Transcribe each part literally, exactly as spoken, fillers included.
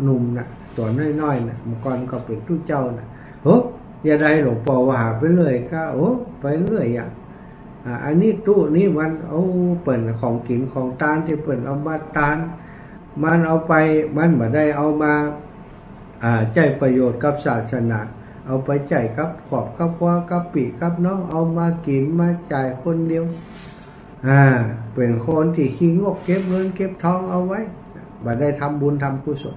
หนุ่มน่ะ ตั๋วน้อยๆ น่ะ เมื่อก่อนก็เป๋นตุ๊เจ้าน่ะ โอ้ อย่าได้หลวงป้อว่าไปเรื่อยก็ โอ้ ไปเรื่อยอะ อ่า อันนี้ตุ๊นี้มัน โอ้ เปิ้นของกิ๋นของตานตี้เปิ้นเอามาตาน มันเอาไป มันบ่ได้เอามา อ่า ใจ๊ประโยชน์กับศาสนา เอาไปใจ๊กับครอบกับครัว กับปี้กับน้อง เอามากิ๋นมาใจ๊คนเดียว อ่า เป๋นคนตี้ขี้งก เก็บเงินเก็บทองเอาไว้ บ่ได้ทำบุญทำกุศล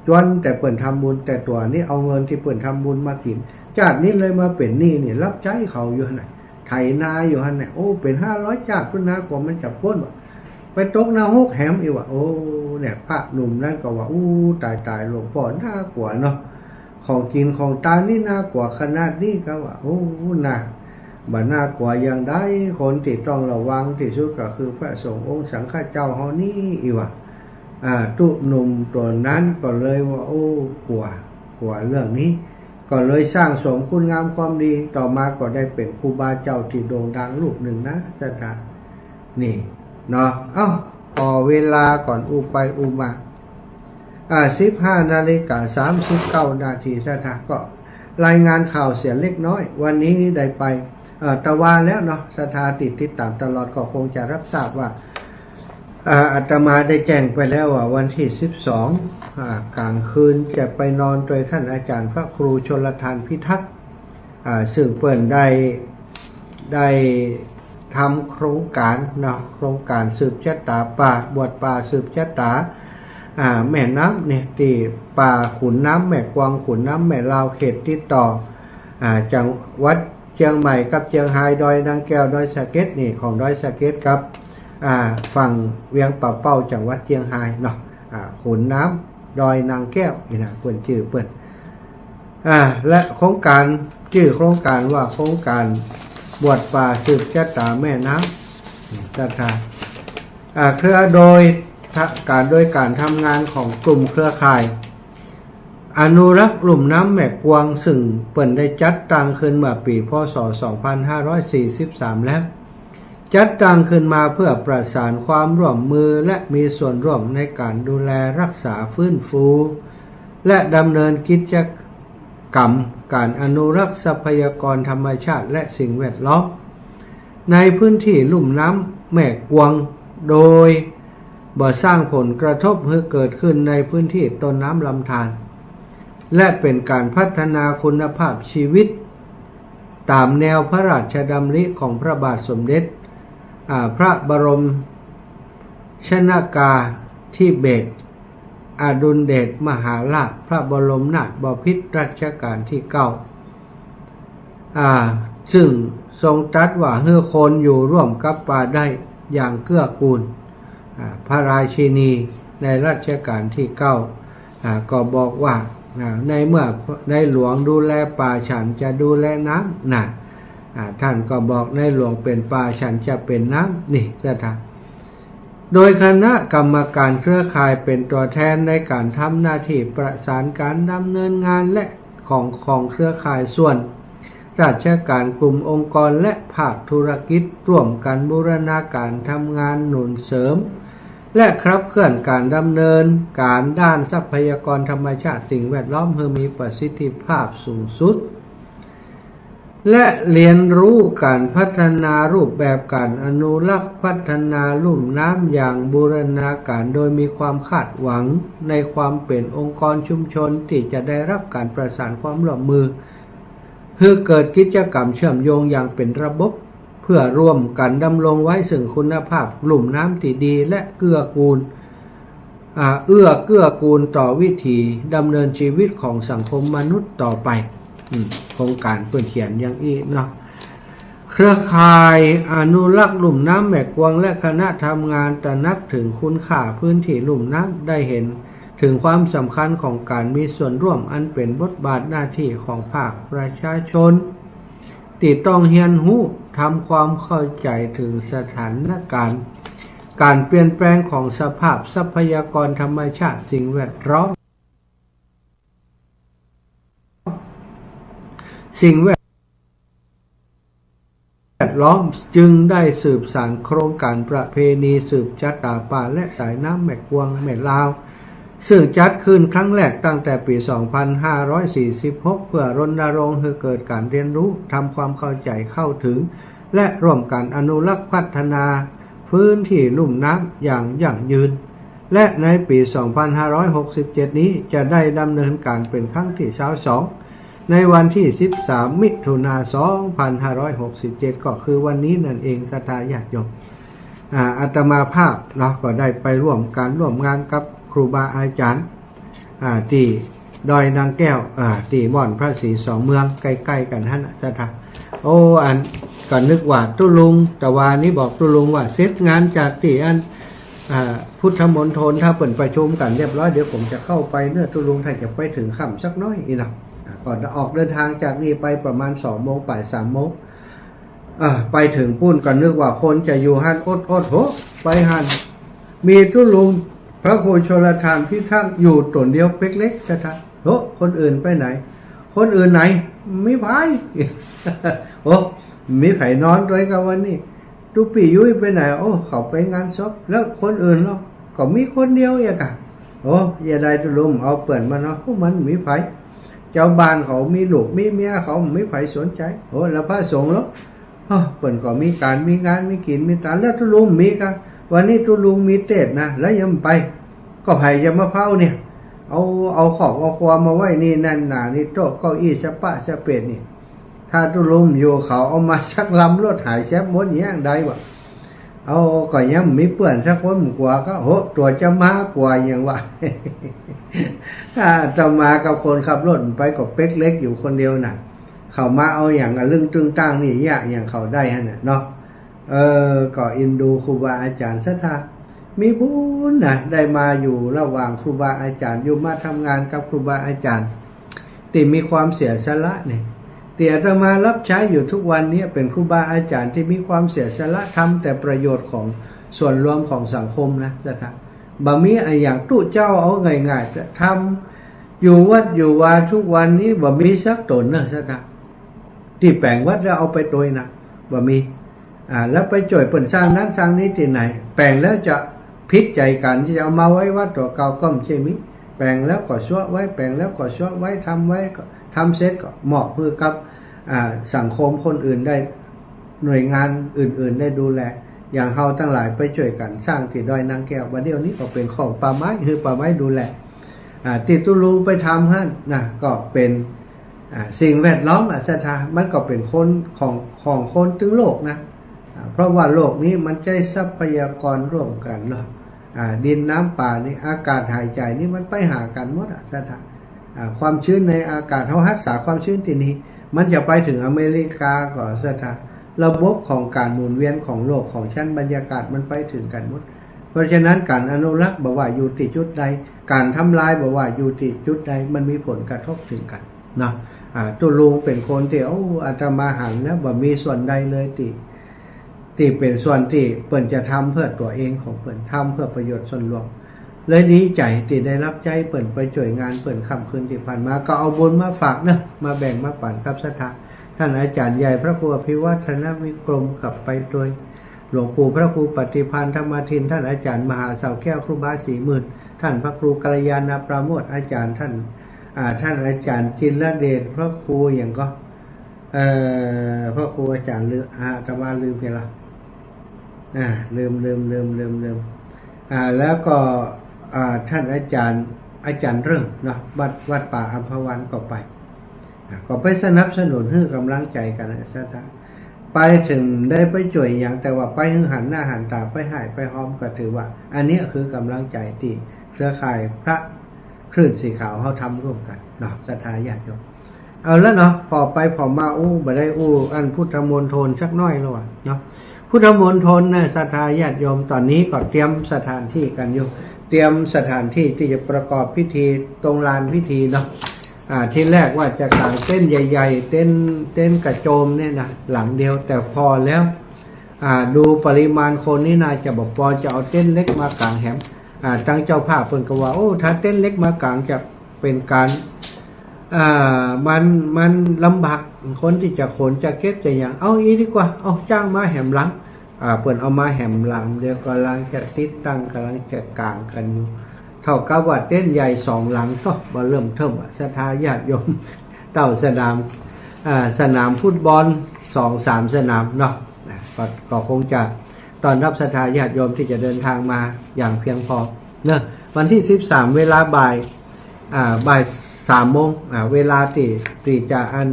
จวนแต่เปิ้นทำบุญ แต่ตั๋วนี้เอาเงินตี้เปิ้นทำบุญมากิ๋น จาตินี้เลยมาเป๋นหนี้นี่ รับใจ๊เขาอยู่หั้นน่ะ ไถนาอยู่หั้นน่ะ โอ้ เป๋นห้าร้อยจาติพุ้นนะ กว่ามันจะป๊นว่ะ ไปตกนรกแหมอีกว่ะ โอ้ เนี่ย พระหนุ่มนั้นก็ว่า อู้ ต๋ายๆ หลวงป้อ น่ากลัวเนาะ ของกิ๋นของตานนี่น่ากลัวขนาดนี้ ก็ว่า โอ้ น่า บ่น่ากลัวอย่างใด คนตี้ต้องระวังตี้สุดก็คือพระสงฆ์องค์สังฆเจ้าเฮานี้ อีกว่ะ อ่า ตุ๊หนุ่มตั๋วนั้นก็เลยว่า โอ้ กลัว กลัวเรื่องนี้ ก็เลยสั่งสมคุณงามความดี ต่อมาก็ได้เป๋นครูบาเจ้าตี้โด่งดังรูปนึ่งนะ ศรัทธา นี่เนาะ เอ้า ขอเวลาก่อน อู้ไปอู้มา อ่า สิบห้านาฬิกาสามสิบเก้านาที ศรัทธาก็รายงานข่าวเสียเล็กน้อย วันนี้ได้ไป เอ่อ ตะวาแล้วเนาะ ศรัทธาตี้ติดต๋ามตลอดก็คงจะรับทราบว่า อ่า อาตมาได้แจ้งไปแล้วว่าวันตี้สิบสอง อ่า ก๋างคืนจะไปนอนตวยต้านอาจ๋ารย์พระครูชลทานพิทักษ์ อ่า ซึ่งเปิ้นได้ ได้ทำโครงก๋านเนาะ โครงก๋านสืบจะต๋าป่า บวชป่าสืบจะต๋า อ่า แม่น้ำเนี่ย ตี้ป่าขุนน้ำแม่กวง ขุนน้ำแม่ลาว เขตติดต่อ อ่า จังหวัดเจียงใหม่กับเจียงฮาย ดอยนางแก้ว ดอยสะเก็ด นี่ ของดอยสะเก็ดกับ อ่า ฝั่งเวียงป่าเป้า จังหวัดเจียงฮายเนาะ อ่า ขุนน้ำ ดอยนางแก้ว นี่นะ เปิ้นจื้อเปิ้น อ่า และโครงก๋าน จื้อโครงก๋านว่าโครงก๋านบวชป่าสืบจะต๋าแม่น้ำ ศรัทธา อ่า เครือ โดย ก๋าน โดยก๋านทำงานของกลุ่มเครือข่ายอนุรักษ์ลุ่มน้ำแม่กวง ซึ่งเปิ้นได้จัดตั้งขึ้นเมื่อปี๋ พ.ศ. สองพันห้าร้อยสี่สิบสาม แล้ว จัดตั้งขึ้นมาเพื่อประสานความร่วมมือและมีส่วนร่วมในก๋านดูแลรักษา ฟื้นฟู และดำเนินกิจกรรมก๋านอนุรักษ์ทรัพยากรธรรมชาติและสิ่งแวดล้อม ในพื้นตี้ลุ่มน้ำแม่กวง โดยบ่สร้างผลกระทบหื้อเกิดขึ้นในพื้นตี้ต้นน้ำลำธาร และเป๋นก๋านพัฒนาคุณภาพชีวิต ต๋ามแนวพระราชดำริของพระบาทสมเด็จ อ่า พระบรมชนกาธิเบศร อดุลเดชมหาราช พระบรมนาถบพิตรรัชกาลตี้เก้า อ่า ซึ่งทรงตรัสว่า หื้อคนอยู่ร่วมกับป่าได้อย่างเกื้อกูล อ่า พระราชินีในรัชกาลตี้เก้า อ่า ก็บอกว่า อ่า ในเมื่อในหลวงดูแลป่า ฉันจะดูแลน้ำนะ อ่า ท่านก็บอก ในหลวงเป๋นป่า ฉันจะเป๋นน้ำ นี่ ศรัทธา โดยคณะกรรมการเครือข่ายเป๋นตั๋วแทนในก๋านทำหน้าตี้ประสานก๋านดำเนินงานและของ ของเครือข่ายส่วนราชการ กลุ่มองค์กรและภาคธุรกิจ ร่วมกั๋นบูรณาก๋านทำงานหนุนเสริม และขับเคลื่อนก๋านดำเนินก๋านด้านทรัพยากรธรรมชาติสิ่งแวดล้อมหื้อมีประสิทธิภาพสูงสุด และเรียนรู้ก๋านพัฒนารูปแบบก๋านอนุรักษ์พัฒนาลุ่มน้ำอย่างบูรณาก๋าร โดยมีความคาดหวังในความเป๋นองค์กรชุมชนตี้จะได้ฮับก๋านประสานความร่วมมือ หื้อเกิดกิจกรรมเชื่อมโยงอย่างเป๋นระบบ เพื่อร่วมกั๋นดำรงไว้ซึ่งคุณภาพลุ่มน้ำตี้ดี และเกื้อกูล อ่า เอื้อเกื้อกูลต่อวิถีดำเนินชีวิตของสังคมมนุษย์ต่อไป อืม โครงก๋านเปิ้นเขียนอย่างอี้เนาะ เครือข่ายอนุรักษ์ลุ่มน้ำแม่กวงและคณะทำงานตระหนักเถิงคุณค่าพื้นตี้ลุ่มน้ำ ได้เห็นเถิงความสำคัญของก๋านมีส่วนร่วมอันเป๋นบทบาทหน้าตี้ของภาคประชาชน ตี้ต้องเฮียนฮู้ ทำความเข้าใจ๋เถิงสถานก๋ารณ์ก๋านเปลี่ยนแปลงของสภาพทรัพยากรธรรมชาติสิ่งแวดล้อม สิ่งแวด แวดล้อม จึงได้สืบสานโครงก๋านประเพณีสืบจะต๋าป่าและสายน้ำแม่กวงแม่ลาว ซึ่งจัดขึ้นครั้งแรกตั้งแต่ปี๋ สองพันห้าร้อยสี่สิบหก เพื่อรณรงค์หื้อเกิดก๋านเฮียนฮู้ ทำความเข้าใจ๋เข้าเถิง และร่วมกั๋นอนุรักษ์พัฒนาพื้นที่ลุ่มน้ำอย่างยั่งยืน และในปี๋ สองพันห้าร้อยหกสิบเจ็ด นี้จะได้ดำเนินก๋านเป๋นครั้งตี้ ซาวสอง ในวันตี้ สิบสาม มิถุนา สองพันห้าร้อยหกสิบเจ็ด ก็คือวันนี้นั่นเอง ศรัทธาญาติโยม อ่า อาตมาภาพเนาะ ก็ได้ไปร่วมก๋านร่วมงานกับครูบาอาจ๋ารย์ อ่า ตี้ดอยนางแก้ว อ่า ตี้ม่อนพระศรีสองเมือง ใก้ๆ กั๋นหั้นน่ะ ศรัทธา โอ้ อัน ก็นึกว่าตุ๊ลุง แต่วานี้บอกตุ๊ลุงว่าเสร็จงานจากตี้อัน อ่า พุทธมณฑล ถ้าเปิ้นประชุมกั๋นเรียบร้อย เดี๋ยวผมจะเข้าไปเนาะตุ๊ลุง ถ้าจะไปเถิงค่ำสักหน้อยอี้เนาะ อ่า ก็ออกเดินทางจากนี่ไปประมาณสองโมง บ่ายสามโมง อ่า ไปเถิงปู๊นก็นึกว่าคนจะอยู่หั้น โอดๆ โห ไปหั้น มีตุ๊ลุงพระครูชลธารพิทักษ์อยู่ต๋นเดียวเป๊กเล็ก ศรัทธา โห คนอื่นไปไหน คนอื่นไหน มีใผ โอ้ มีใผนอนตวยกาวันนี้ ตุ๊ปี้ยุ้ยไปไหน โอ้ เขาไปงานศพ แล้วคนอื่นเนาะ ก็มีคนเดียวเองอะ โอ้ อย่าได้ตุ๊ลุง เอาเปิ้นมานอน โอ้ มันมีใผ เจ้าบ้านเขามีลูกมีเมีย เขามีใผสนใจ๋ โอ้ แล้วพระสงฆ์เนาะ อ้อ เปิ้นก็มีก๋านมีงาน มีกิ๋นมีตาน แล้วตุ๊ลุงมีกา วันนี้ตุ๊ลุงมีเตสน์นะ แล้วยังไป ก็ใผจะมาเผาเนี่ย เอา เอาครอบเอาครัวมาไว้นี่แน่นหนา นี่โต๊ะเก้าอี้สะปะสะเปดนี่ ถ้าตุ๊ลุงอยู่เขาเอามาสักลำรถหายแซบหมด อย่างใดวะ เอา ก็ยังมีเปื้อนสักคน กั๋วก็ โห ตั๋วจะมากว่าอย่างวะ อาตมากับคนขับรถไปก็เป๊กเล็กอยู่คนเดียวน่ะ เขามาเอาอย่างอะลึ่งตึงตังนี่ ยะอย่างเขาได้หั้นน่ะเนาะ เออ ก็อินดูครูบาอาจ๋ารย์ ศรัทธา มีบุญนะ ได้มาอยู่ระหว่างครูบาอาจ๋ารย์ อยู่มาทำงานกับครูบาอาจ๋ารย์ ตี้มีความเสียสละเนี่ย ตี้อาตมารับใจ๊อยู่ทุกวันนี้ เป๋นครูบาอาจ๋ารย์ตี้มีความเสียสละ ทำแต่ประโยชน์ของส่วนรวมของสังคมนะ ศรัทธา บ่มีอะหยัง ตุ๊เจ้า เอาง่ายๆ จะทำอยู่วัดอยู่วาทุกวันนี้ บ่มีสักต๋นนะ ศรัทธา ตี้แป๋งวัดแล้วเอาไปตวยนะ บ่มี อ่า แล้วไปจ้วยเปิ้นสร้างนั้นสร้างนี้ตี้ไหน แป๋งแล้วจะผิดใจ๋กั๋น จะเอามาไว้วัดตั๋วเก่าก็บ่ใจ้มี แป๋งแล้วก็ซะไว้ แป๋งแล้วก็ซะไว้ ทำไว้ก็ ทำเสร็จก็มอบหื้อกับ อ่า สังคมคนอื่นได้ หน่วยงานอื่นๆ ได้ดูแล อย่างเฮาตังหลายไปจ้วยกั๋นสร้างตี้ดอยนางแก้ว บ่าเดี่ยวนี้ก็เป๋นของป่าไม้ หื้อป่าไม้ดูแล อ่า ตี้ตุ๊ลุงไปทำหั้นน่ะ ก็เป๋น อ่า สิ่งแวดล้อมอะ ศรัทธา มันก็เป๋นคนของ ของคนตึงโลกนะ อ่า เพราะว่าโลกนี้มันใจ๊ทรัพยากรร่วมกั๋นเนาะ อ่า ดินน้ำป่านี่ อากาศหายใจ๋นี่มันไปหากั๋นหมดอะ ศรัทธา อ่า ความชื้นในอากาศ เฮาฮักษาความชื้นตี้นี่ มันจะไปเถิงอเมริกาก็ ศรัทธา ระบบของก๋านหมุนเวียนของโลกของชั้นบรรยากาศมันไปเถิงกั๋นหมด เพราะฉะนั้นก๋านอนุรักษ์บ่ว่าอยู่ตี้จุดใด ก๋านทำลายบ่ว่าอยู่ตี้จุดใด มันมีผลกระทบเถิงกั๋นเนาะ อ่า ตุ๊ลุงเป๋นคนตี้ โอ้ อาตมาหันแล้วบ่มีส่วนใดเลยตี้ ตี้เป๋นส่วนตี้เปิ้นจะทำเพื่อตั๋วเองของเปิ้น ทำเพื่อประโยชน์ส่วนรวม เลยดีใจ๋ตี้ได้รับใจ๊เปิ้น ไปจ้วยงานเปิ้น ค่ำคืนตี้ผ่านมา ก็เอาบุญมาฝากเนาะ มาแบ่งมาปั๋นกับศรัทธา ท่านอาจ๋ารย์ใหญ่พระครูอภิวัฒนวิกรมกับไปตวย หลวงปู่พระครูปฏิภาณธรรมาทิน ท่านอาจ๋ารย์มหาเสาแก้ว ครูบาศรีหมื่น ท่านพระครูกัลยาณปราโมทย์ อาจ๋ารย์ท่าน อ่า ท่านอาจ๋ารย์จินลเดช พระครูอย่างก็ เอ่อ พระครูอาจ๋ารย์ลืม อาตมาลืมไปละ อ่า ลืม ลืม อ่า แล้วก็ อ่า ท่านอาจ๋ารย์ อาจ๋ารย์เริ่มเนาะ วัด วัดป่าอัมพวันก็ไป อ่า ก็ไปสนับสนุนหื้อกำลังใจ๋กั๋นนะ ศรัทธา ไปเถิงได้ไปจ้วยหยัง แต่ว่าไปหื้อหันหน้าหันต๋า ไปฮ้ายไปฮอม ก็ถือว่า อันนี้คือกำลังใจ๋ตี้เครือข่ายพระคลื่นสีขาวเฮาทำร่วมกั๋นเนาะ ศรัทธาญาติโยม เอาละเนาะ ผ่อไปผ่อมาอู้ บ่ได้อู้อันพุทธมณฑลสักหน้อยแล้ววะเนาะ พุทธมณฑลนะ ศรัทธาญาติโยม ต๋อนนี้ก็เตรียมสถานที่กั๋นอยู่ เตรียมสถานที่ตี้จะประกอบพิธีตรงลานพิธีเนาะ อ่า ทีแรกว่าจะก๋างเต็นท์ใหญ่ๆ เต็นท์ เต็นท์กระโจมเนี่ยนะ หลังเดียว แต่ผ่อแล้ว อ่า ดูปริมาณคนนี่น่าจะบ่ปอ จะเอาเต็นท์เล็กมาก๋างแหม อ่า ตังเจ้าภาพเปิ้นก็ว่า โอ้ ถ้าเต็นท์เล็กมาก๋างจะเป๋นก๋าน อ่า มัน มันลำบาก คนตี้จะขนจะเก็บจะหยัง เอาอี้ดีกว่า เอาจ้างมาแหมหลัง อ่า เปิ้นเอามาแหมหลัง เดี๋ยวก่ำลังจะติดตั้ง ก่ำลังจะก๋างกั๋นอยู่ เต้ากับว่าเต็นท์ใหญ่สองหลัง โอ้ บ่เริ่มเทิ่มอะ ศรัทธาญาติโยม เต้าสนาม อ่า สนามฟุตบอลสองสามสนามเนาะ อ่า ก็ ก็คงจะต้อนรับศรัทธาญาติโยมตี้จะเดินทางมาอย่างเพียงพอเนาะ วันตี้สิบสาม เวลาบ่าย อ่า บ่ายสามโมง อ่า เวลาตี้ ตี้จะอัน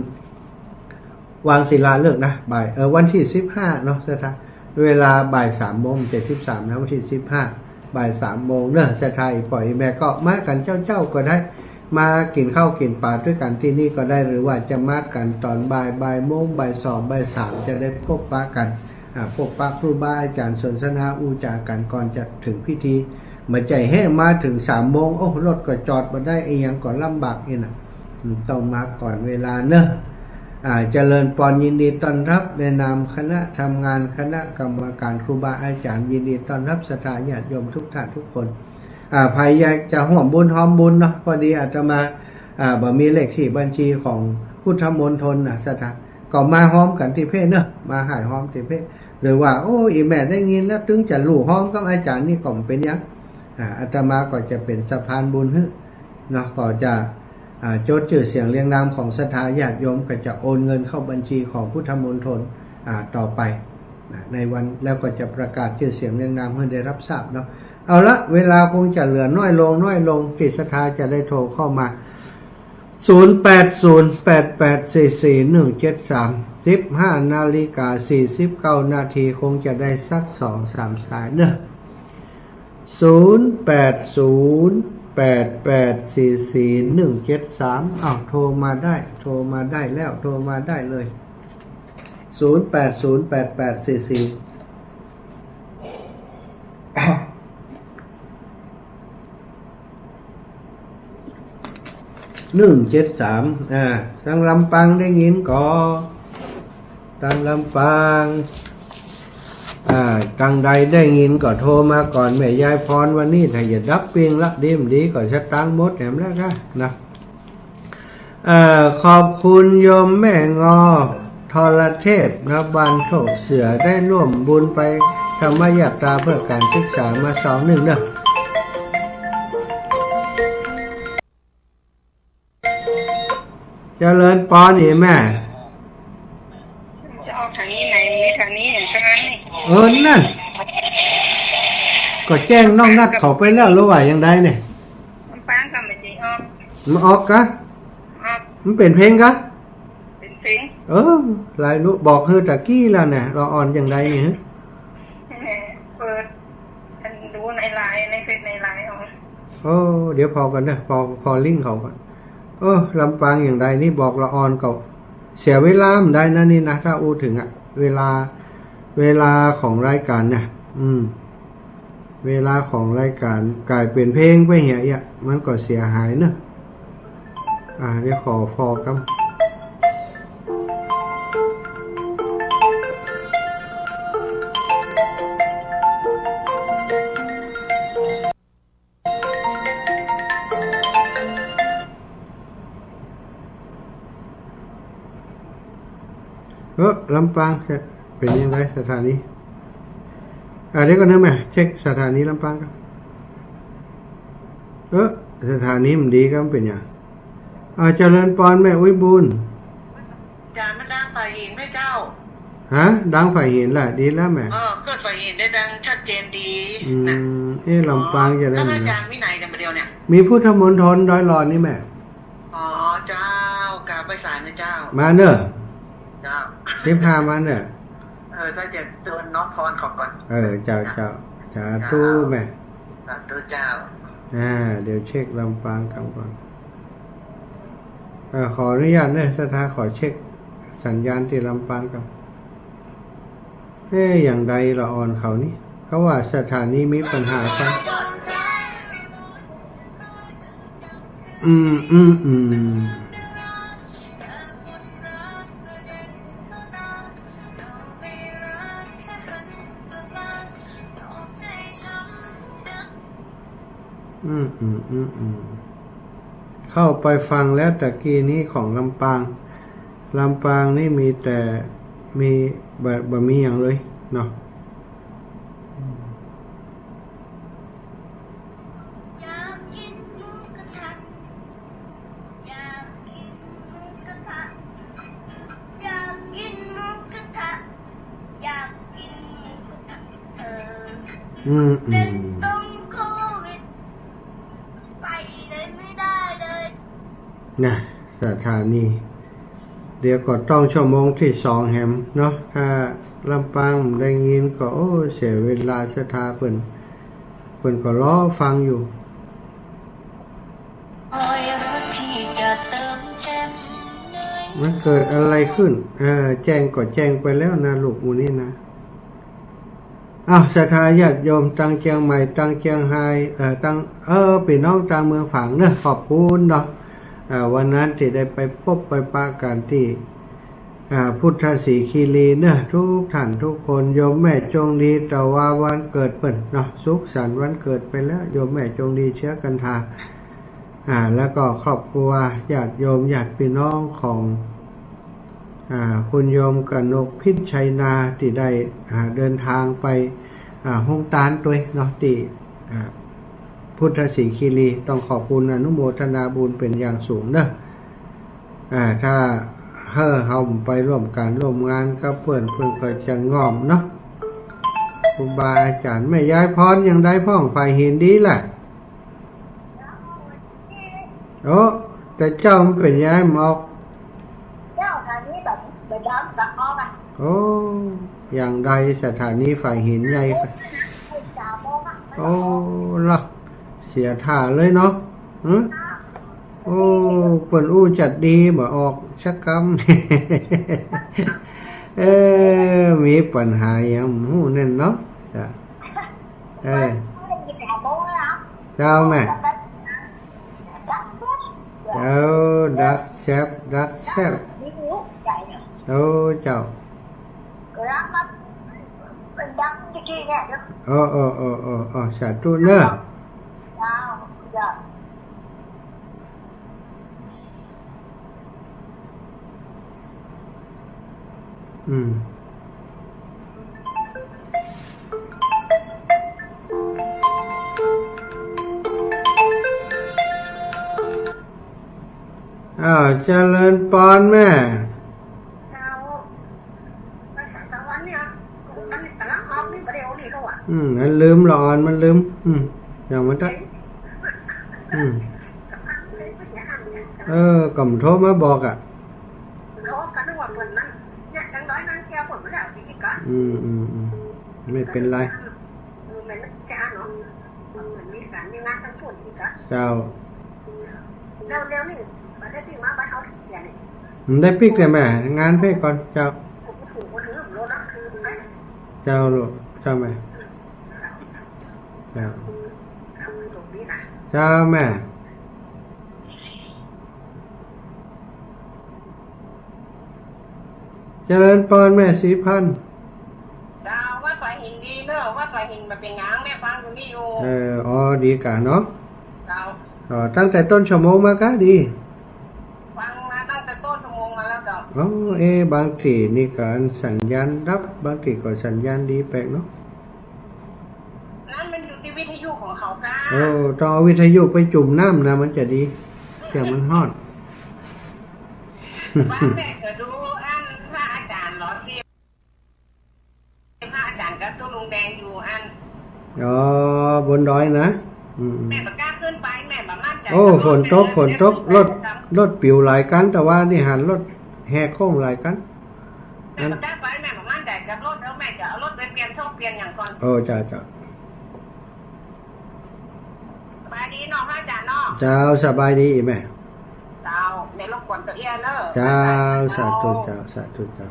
วางศิลาฤกษ์นะ บ่าย เออ วันตี้สิบห้าเนาะ ศรัทธา เวลาบ่ายสามโมง บ่ายันสิบสามนะ วันตี้สิบห้า บ่ายสามโมงเนาะ ศรัทธา อี่ป้ออี่แม่ก็มากั๋นเจ๊าๆ ก็ได้ มากิ๋นข้าวกิ๋นป๋าตวยกั๋นตี้นี่ก็ได้ หรือว่าจะมากั๋นต๋อนบ่าย บ่ายโมง บ่ายสอง บ่ายสาม จะได้พบปะกั๋น อ่า พบปะครูบาอาจ๋ารย์ สนทนาอู้จ๋ากั๋นก่อนจะเถิงพิธี บ่ใจ้แฮะมาเถิงสามโมง โอ้ รถก็จอดบ่ได้ อะหยังก็ลำบากอี้นะ อืม ต้องมาก่อนเวลาเนาะ อ่า เจริญปอน ยินดีต้อนรับในนามคณะทำงาน คณะกรรมการ ครูบาอาจ๋ารย์ ยินดีต้อนรับศรัทธาญาติโยมทุกท่านทุกคน อ่า ใผอยากจะฮ่วมบุญฮอมบุญเนาะ พอดีอาตมา อ่า บ่มีเลขตี้บัญชีของพุทธมณฑลนะ ศรัทธา ก็มาฮอมกั๋นตี้เพจเนาะ มาฮ่ายฮอมตี้เพจ หรือว่า โอ้ อี่แม่ได้ยินแล้ว ตึงจะฮู้ฮอมกับอาจ๋ารย์นี่ก็บ่เป๋นหยัง อ่า อาตมาก็จะเป๋นสะพานบุญหื้อเนาะ ก็จะ อ่า จดจื้อเสียงเรียงนามของศรัทธาญาติโยม ก็จะโอนเงินเข้าบัญชีของพุทธมณฑล อ่า ต่อไป นะ ในวัน แล้วก็จะประกาศจื้อเสียงเรียงนามหื้อได้รับทราบเนาะ เอาละ เวลาคงจะเหลือน้อยลง น้อยลง ตี้ศรัทธาจะได้โทรเข้ามา ศูนย์แปดศูนย์แปดแปดสี่สี่หนึ่งเจ็ดสาม สิบห้านาฬิกาสี่สิบเก้านาที คงจะได้สักสองสามสายเนาะ ศูนย์แปดศูนย์แปดแปดสี่สี่หนึ่งเจ็ดสาม อ้าว โทรมาได้ โทรมาได้แล้ว โทรมาได้เลย ศูนย์แปดศูนย์แปดแปดสี่สี่ หนึ่งเจ็ดสาม อ่า ตังลำปางได้ยินก่อ ตังลำปาง อ่า ตังใดได้ยินก่อโทรมาก่อน แม่ยายพร วันนี้ถ้าจะดับเปงละ ดีบ่ดีก่อสตางค์หมดแหมแล้วก้า นะ เอ่อ ขอบคุณโยมแม่งอ ทรเทพ นะ บ้านโคกเสือ ได้ร่วมบุญไปธรรมยาตราเพื่อการศึกษามาซองนึ่งเนาะ เจริญปอนอี่แม่ จะออกตางนี้ไหน มีตางนี้อย่างนั้นนี่ เออ นั่น ก็แจ้งน้องนัดเขาไปแล้ว หรือว่าอย่างใดเนี่ย ลำปางก็บ่ใจ้ออก มันออกกะ ออก มันเป๋นเพลงกะ เป๋นเพลง เออ หลายลูก บอกหื้อตะกี้แล้วเนี่ย ละอ่อนอย่างใดนี่ฮะ แหม เปิด อัน ดูในไลน์ ในเฟซในไลน์เอา โอ้ เดี๋ยวผ่อก่อนเนาะ ผ่อ ผ่อลิงก์เขาก่อน เออ ลำปางอย่างใดนี่บอกละอ่อนก็เสียเวลาบ่ได้นะนี่นะ ถ้าอู้เถิงอะ เวลา เวลาของรายการเนี่ย อืม เวลาของรายการก๋ายเป๋นเพลงไปเหียเอี้ย มันก็เสียหายเนาะ อ่า เดี๋ยวขอผ่อก่อน เออ ลำปางเป๋นอย่างใดสถานี อ่า เดี๋ยวก่อนเนาะแม่ เช็คสถานีลำปางก่อน เออ สถานีมันดีก็มันเป๋นหยัง อ่า เจริญปอนแม่อุ๊ยบุญ จ๋า มันดังฝ่ายหินแม่เจ้า ฮะ ดังฝ่ายหินแหละ ดีแล้วแม่ เออ เกิดฝ่ายหินได้ดังชัดเจนดี อืม นะ เอ๊ะ ลำปางจะได้ แล้ว ไหม อาจ๋ารย์มีไหนเนี่ย ประเดี๋ยวเนี่ย มีพุทธมณฑลดอยหล่อนี่แม่ อ๋อ เจ้า กราบไหว้สานะเจ้า มาเน่อ เจ้า สิบห้ามาเน่อ เออ ถ้าจะเจริญน้อมพรเขาก่อน เออ เจ้า เจ้า สาธุ เจ้า แม่ สาธุเจ้า อ่า เดี๋ยวเช็คลำปางก่อน เอ่อ ขออนุญาตเนอะ ศรัทธาขอเช็คสัญญาณตี้ลำปางก่อน เอ๊ะ อย่างใดละอ่อนเขานี่ เขาว่าสถานีมีปัญหากัน อืม อืม อืม อืม อืม อืม อืม เข้าไปฟังแล้วตะกี้นี้ของลำปาง ลำปางนี่มีแต่ มี บ่ บ่มีหยังเลยเนาะ อืม อืม อืม นะ สถานี เดี๋ยวก็ต้องชั่วโมงตี้สองแหมเนาะ ถ้าลำปางได้ยินก็ โอ้ เสียเวลาศรัทธาเปิ้น เปิ้นก็รอฟังอยู่ มันเกิดอะไรขึ้น เออ แจ้งก็แจ้งไปแล้วนะ ลูกหมู่นี้นะ อ้าว ศรัทธาญาติโยมตางเจียงใหม่ ตางเจียงฮาย เอ่อ ตาง เออ ปี้น้องตางเมืองฝางเนาะ ขอบคุณเนาะ อ่า วันนั้นตี้ได้ไปปบไปปะกั๋นตี้ อ่า พุทธศรีคีรีเนาะ กู้ต้านกู้คน โยมแม่จงดี ตะวาวันเกิดเปิ้นเนาะ สุขสันต์วันเกิดไปแล้ว โยมแม่จงดี เชื้อกันทา อ่า แล้วก็ครอบครัว ญาติโยม ญาติปี้น้องของ อ่า คุณโยมกนกพิชชัยนา ตี้ได้ อ่า เดินตางไป อ่า โฮงตานตวยเนาะ ตี้ อ่า พุทธศรีคีรี ต้องขอบคุณอนุโมทนาบุญเป๋นอย่างสูงเนาะ อ่า ถ้าหื้อเฮาไปร่วมก๋านร่วมงานกับเปิ้น เปิ้นก็จะง่อมเนาะ ครูบาอาจ๋ารย์ แม่ยายพรอย่างใดพ่อง ฝ่ายหินดีล่ะ โอ้ แต่เจ้ามันเป๋นยายหมอก เจ้า สถานีแบบ แบบดำกับออกอะ โอ้ อย่างใดสถานีฝ่ายหินใหญ่ สามโมงอะ โอ้ ละ เสียท่าเลยเนาะ หึ โอ้ เปิ้นอู้จัดดีบ่ออกสักกำ เออ มีปัญหาหยังบ่ฮู้แน่นเนาะ จ้ะ เออ เจ้าแม่ เจ้า ดักแซบ ดักแซบ โอ้ เจ้า โอ้ โอ้ โอ้ โอ้ โอ้ สาธุเนาะ อืม อ้าว เจริญปอนแม่ เจ้า ภาษาตะวันเนี่ย มันกำลังออกนี่ประเดี๋ยวนี้แล้วอะ อืม มันลืมละอ่อน มันลืม อืม อย่างมันตะ เอ๊ะ อืม กำลังเลยไม่อยากอ่านเนี่ย เออ ก็บ่โทรมาบอกอะ โทรก็นึกว่าเปิ้นมัน เนี่ย จังน้อยนั่งแก้วเปิ้นมาแล้ว อีกอะ อืม อืม อืม ไม่เป็นไร เออ มันจะเนาะ มันมีก๋านมีงานตังพู้นอีกอะ เจ้า เร็วๆ นี่ บ่ได้ปิ๊กมาบ้านเฮาเดี๋ยวนี้ บ่ได้ปิ๊กเลยแม่ งานเพ่ก่อน เจ้า เจ้าลูก เจ้าแม่ เจ้า เจ้าแม่ เจริญปอนแม่ศรีพันธ์ เจ้า วัดฝ่ายหินดีเนอะ วัดฝ่ายหินบ่เป๋นหยัง แม่ฟังอยู่นี่อยู่ เออ อ๋อ ดีกะเนาะ เจ้า อ๋อ ตั้งแต่ต้นชั่วโมงมาก็ดี ฟังมาตั้งแต่ต้นชั่วโมงมาแล้วเจ้า อ๋อ เอ๊ะ บางตี้นี่ก็สัญญาณดับ บางตี้ก็สัญญาณดีแปลกเนาะ นั่นมันอยู่ตี้วิทยุของเขาค่ะ เออ ต้องเอาวิทยุไปจุ่มน้ำนะ มันจะดี แต่มันฮ้อน บ้านแม่ก็ดูอันพระอาจ๋ารย์เหรอ ตี้พระอาจ๋ารย์กับตุ๊ลุงแดงอยู่อัน อ๋อ บนดอยนะ อืม แม่บ่กล้าขึ้นไป แม่บ่มั่นใจ๋ โอ้ ฝนตก ฝนตก รถ รถปิวหลายกั๋น แต่ว่านี่หันรถแหกโค้งหลายกั๋น แม่บ่กล้าไป แม่บ่มั่นใจ๋กับรถ แล้วแม่จะเอารถไปเปลี่ยนโชคเปลี่ยนหยังก่อน โอ้ จ้า จ้า สบายดีเนาะพระอาจ๋ารย์เนาะ เจ้า สบายดีแม่ เจ้า แม่รบกวนตะเอี้ยเนอะ เจ้า สาธุเจ้า สาธุเจ้า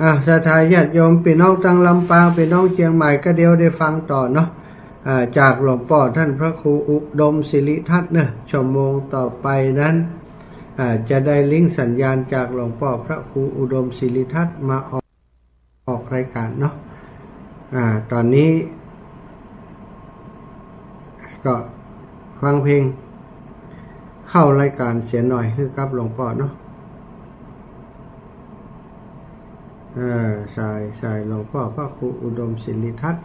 อ่ะ ศรัทธาญาติโยม ปี้น้องตางลำปาง ปี้น้องเจียงใหม่ ก็เดี๋ยวได้ฟังต่อเนาะ อ่า จากหลวงป้อต้านพระครูอุดมสิริทัตน์เนอะ ชั่วโมงต่อไปนั้น อ่า จะได้ลิงก์สัญญาณจากหลวงป้อพระครูอุดมสิริทัตน์มาออก ออกรายก๋านเนาะ อ่า ต๋อนนี้ก็ฟังเพลงเข้ารายก๋านเสียหน่อย หื้อกับหลวงป้อเนาะ เออ สาย สายหลวงป้อพระครูอุดมสิริทัตน์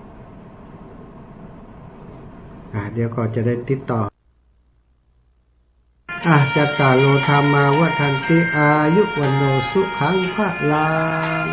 อ่า เดี๋ยวก็จะได้ติดต่อ อา จัตตาโร ธัมมา วัฑฒันติ อายุ วัณโณ สุขัง พลัง